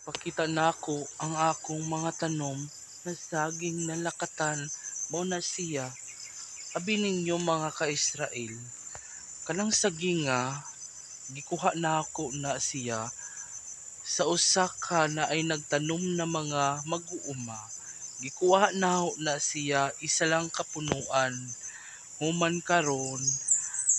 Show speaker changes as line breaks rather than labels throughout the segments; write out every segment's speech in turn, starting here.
Ipakita nako ang akong mga tanom na saging na lakatan, mao na siya. Abi ninyo, mga ka-Israel, kanang saginga gikuha nako na siya sa usa ka naay nagtanom na mga mag-uuma. Gikuha nako na siya isa lang ka punuan. Human karon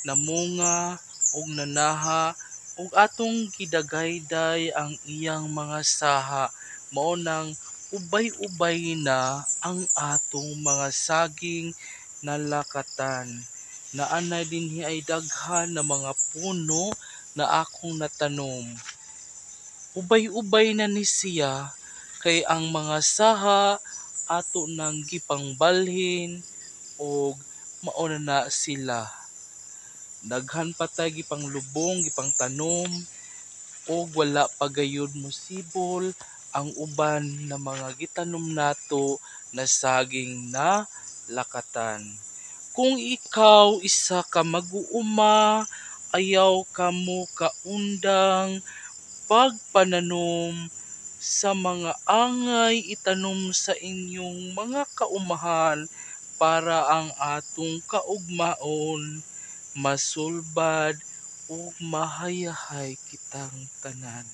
namunga og nanaha ug atong gidagayday ang iyang mga saha, mao nang ubay-ubay na ang atong mga saging na lakatan. Naa na dinhi ay daghan na mga puno na akong natanom. Ubay-ubay na ni siya kay ang mga saha ato nang gipangbalhin ug mao na na sila. Daghan pa tay gipanglubong, gipangtanom ug wala pa gayud mosibol ang uban na mga gitanom nato na saging na lakatan. Kung ikaw isa ka mag-uuma, ayaw kamo kaundang pagpananom sa mga angay itanom sa inyong mga kaumahan para ang atong kaugmaon masulbad ug mahayahay kitang tanan.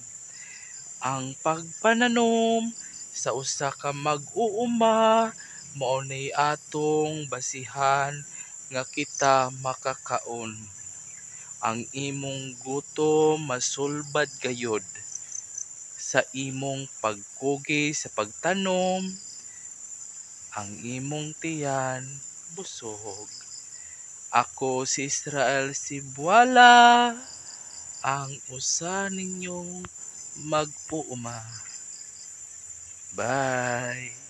Ang pagpananom sa usa ka mag-uuma mao nay atong basihan nga kita makakaon. Ang imong gutom masulbad gayud sa imong pagkugi sa pagtanom, ang imong tiyan busog. Ako si Israel Sibuala, ang usa ninyong mag-uuma. Bye!